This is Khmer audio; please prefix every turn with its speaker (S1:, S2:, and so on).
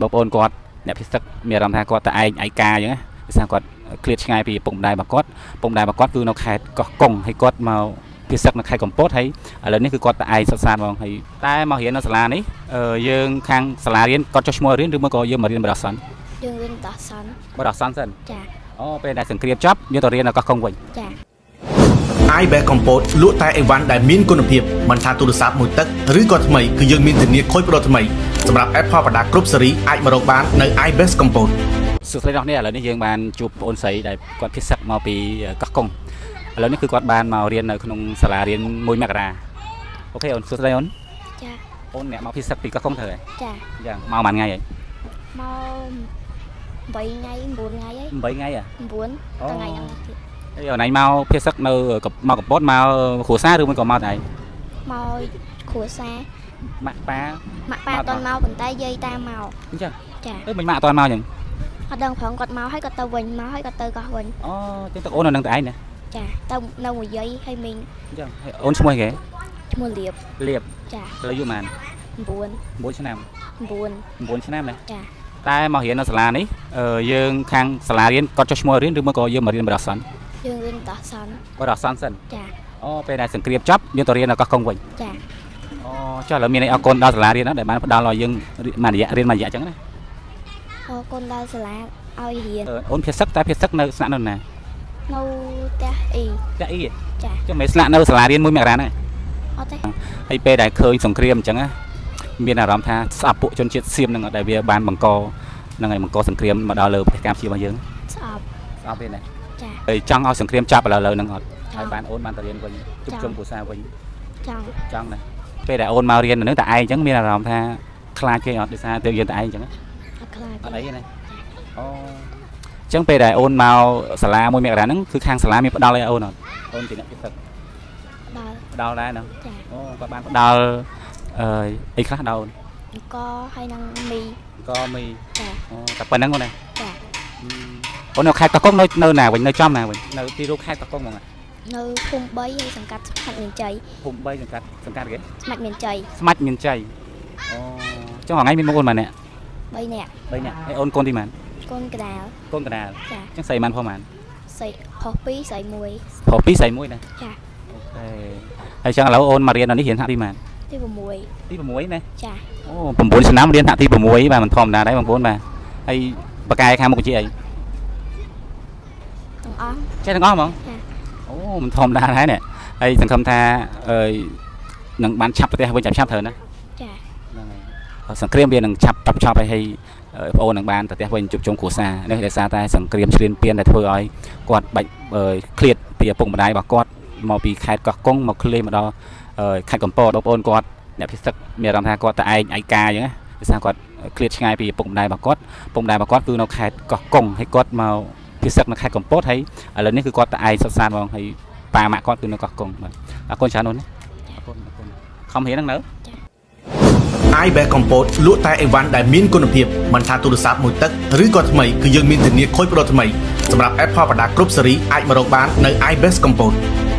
S1: បងប្អូនគាត់អ្នកភៀសទឹកមានអារម្មណ៍ថាគាត់តែឯងឯកាអញ្ចឹងណាដោយសារគាត់ឃ្លាតឆ្ងាយពីឪពុកម្ដាយរបស់គាត់ឪពុកម្ដាយរបស់គាត់គឺនៅខេត្តកោះកុងហើយគាត់មកភៀសសឹកនៅខេត្តកំពតហើយឥឡូវនេះគឺគាត់តែឯងសុទ្ធសាធហ្មងហើយតែមករៀននៅសាលានេះយើងខាងសាលារៀនគាត់ចុះឈ្មោះរៀនឬមកក៏យើងមករៀនបណ្ដោះអាសន្ន
S2: យើងរៀនដោះសន្ន
S1: បណ្ដោះអាសន្នសិន
S2: ចា
S1: អូពេលដែលសង្គ្រាមចប់យើងទៅរៀននៅកោះកុងវិញ
S2: ចា
S3: iBest Compot លក់តែអីវ៉ាន់ដែលមានគុណភាពមិនថាទូរស័ព្ទមួយទឹកឬក៏ថ្មីគឺយើងមានធានាខូចប្ដូរថ្មីសម្រាប់ Apple ប្រដាគ្រប់ស៊េរីអាចមករកបាននៅ iBest Compot។
S1: សួស្តីដល់អ្នកឥឡូវនេះយើងបានជួបប្អូនស្រីដែលគាត់ភៀសសឹកមកពីកោះកុងឥឡូវនេះគឺគាត់បានមករៀននៅក្នុងសាលារៀន1មករា OK អូនសួស្តីអូន
S2: ចា
S1: អូនអ្នកមកភៀសសឹកពីកោះកុងត្រូវហើយ
S2: ចា
S1: យ៉ាងមកប៉ុន្មានថ្ងៃហើយ
S2: មក8ថ្ងៃ9ថ្ងៃហើយ
S1: 8ថ្ងៃហ៎
S2: 9ថ្ងៃហ្នឹងទៀត
S1: ហើយអូនឯងមកភៀសសឹកនៅមកកំពតមកគ្រួសារឬមួយក៏មកតែឯង
S2: មកគ្រួសារ
S1: ម៉ាក់ប៉ា
S2: ម៉ាក់ប៉ាអត់ទាន់មកប៉ុន្តែយាយតាមមក
S1: អញ្ចឹង
S2: ចា
S1: អឺមិនម៉ាក់អត់ទាន់មកអញ្ចឹង
S2: អត់ដឹងផងគាត់មកហើយគាត់ទៅវិញមកហើយគាត់ទៅកោះវិញ
S1: អូអញ្ចឹងតើអូននៅនឹងតែឯងណា
S2: ចាទៅនៅមួយយាយហើយមីង
S1: អញ្ចឹងហើយអូនឈ្មោះអីគេ
S2: ឈ្មោះលៀប
S1: លៀប
S2: ចា
S1: ឥឡូវយូរប៉ុន្មាន
S2: 9
S1: 9ឆ្នាំ
S2: 9
S1: 9ឆ្នាំណា
S2: ចា
S1: តែមករៀននៅសាលានេះយើងខាងសាលារៀនគាត់ចុះឈ្មោះរៀនឬមួយក៏យើងមករៀនបណ្ដោះអាសន្ន
S2: យើងរៀនដោះសន្ន
S1: បណ្ដោះអាសន្នសិន
S2: ចា
S1: អូពេលដែលសង្គ្រាមចប់យើងទៅរៀននៅកោះកុងវិញ
S2: ចា
S1: អូចុះឥឡូវមានអីអរគុណដល់សាលារៀនណាដែលបានផ្ដល់ឲ្យយើងមួយរយៈរៀនមួយរយៈអញ្ចឹងណា
S2: អរគុណដល់សាលាឲ្យរៀន
S1: អូនភៀសសឹកតែភៀសសឹកនៅស្នាក់នៅណា
S2: នៅផ្ទះអ៊ី
S1: ផ្ទះអ៊ី
S2: ចា
S1: ចុះមិនស្នាក់នៅសាលារៀនមួយមករាហ្នឹង
S2: អត់ទេ
S1: ហើយពេលដែលឃើញសង្គ្រាមអញ្ចឹងណាមានអារម្មណ៍ថាស្អប់ពួកជនជាតិសៀមហ្នឹងដែលវាបានបង្កហ្នឹងហើយបង្កសង្គ្រាមមកដល់លើប្រទេសកម្ពុជារបស់យើង
S2: ស្អប់
S1: ស្អប់ទេណា
S2: ចា
S1: ហើយចង់ឲ្យសង្គ្រាមចប់ឥឡូវហ្នឹងអត់
S2: ចង់
S1: ហើយបានអូនបានទៅរៀនវិញជួបជុំគ្រួសារវិញ
S2: ចង់
S1: ចង់ណាពេលដែលអូនមករៀននៅហ្នឹងតែឯងអញ្ចឹងមានអារម្មណ៍ថាខ្លាចគេអត់ដោយសារតែយើងតែឯងអញ្ចឹងណា
S2: អត់ខ្លាច
S1: អត់អីទេណាអូអញ្ចឹងពេលដែលអូនមកសាលាមួយមករាហ្នឹងគឺខាងសាលាមានផ្ដល់ឲ្យអូនអត់អូនជាអ្នកពិសិដ្ឋ
S2: ដល់
S1: ផ្ដល់ដែរណា
S2: ចា
S1: អូគាត់បានផ្ដល់អឺអីខ្លះដល់អូន
S2: អង្គហើយនឹងមី
S1: ក៏មី
S2: ចា
S1: អូតែប៉ុណ្្នឹងអូនណា
S2: ចា
S1: អូននៅខេត្តកោះកុងនៅនៅណាវិញនៅចំណាវិញនៅទីរួមខេត្តកោះកុងហ្មង
S2: នៅភូមិ3ហើយសង្កាត់ស្មាច់មានជ័យ
S1: ភូមិ3សង្កាត់សង្កាត់គេ
S2: ស្មាច់មានជ័យ
S1: ស្មាច់មានជ័យអូចុះថ្ងៃមានបងអូនម៉ានអ្នក
S2: 3នាក់
S1: 3នាក់ហើយអូនកូនទីម៉ានក
S2: ូនកដាល
S1: កូនកដាល
S2: ចា
S1: អញ្ចឹងស្រីម៉ានផងម៉ាន
S2: ស្រីផុស2ស្រី1
S1: ប្រុស2ស្រី1ណា
S2: ចា
S1: OK ហើយអញ្ចឹងឥឡូវអូនមករៀននៅនេះរៀនថ្នាក់ទីម៉ាន
S2: ទី6
S1: ទី6ណា
S2: ចា
S1: អូ9ឆ្នាំរៀនថ្នាក់ទី6បាទមិនធម្មតាដែរបងប្អូនបាទហើយបកកែខាងមុខវិជ្ជាអី
S2: ទាំងអស់
S1: ចេះទាំងអស់ហ្មង
S2: ចា
S1: អូមិនធម្មតាដែរនេះហើយសង្ឃឹមថាអឺនឹងបានឆាប់ប្រទេសវិញឆាប់ឆាប់ត្រូវណា
S2: ចា
S1: ហ្នឹងហើយសង្គ្រាមវានឹងឆាប់តប់ឆាប់ហើយហើយបងប្អូននឹងបានទៅផ្ទះវិញជួបជុំគ្រួសារនេះដោយសារតែសង្គ្រាមឈ្លានពានដែលធ្វើឲ្យគាត់បាច់ឃ្លាតពីឪពុកម្ដាយរបស់គាត់មកពីខេត្តកោះកុងមកឃ្លាមកដល់ខេត្តកំពតបងប្អូនគាត់អ្នកភៀសទឹកមានអារម្មណ៍ថាគាត់តែឯងឯកាអញ្ចឹងណាដោយសារគាត់ឃ្លាតឆ្ងាយពីឪពុកម្ដាយរបស់គាត់ឪពុកម្ដាយរបស់គាត់គឺនៅខេត្តកោះកុងហើយគាត់មកភៀសសឹកនៅខេត្តកំពតហើយឥឡូវនេះគឺគាត់តែឯងសុទ្ធសាធហ្មងហើយប៉ាម៉ាក់គាត់គឺនៅកោះកុងបាទអរគុណច្រើនអូនណាអរគុណអរគុណខំរៀនហ្នឹងនៅ
S3: iBest Compot លក់តែអីវ៉ាន់ដែលមានគុណភាពមិនថាទូរស័ព្ទមួយទឹកឬក៏ថ្មីគឺយើងមានធានាខូចប្ដូរថ្មីសម្រាប់ Apple ប្រដាគ្រប់ស៊េរីអាចមករកបាននៅ iBest Compot។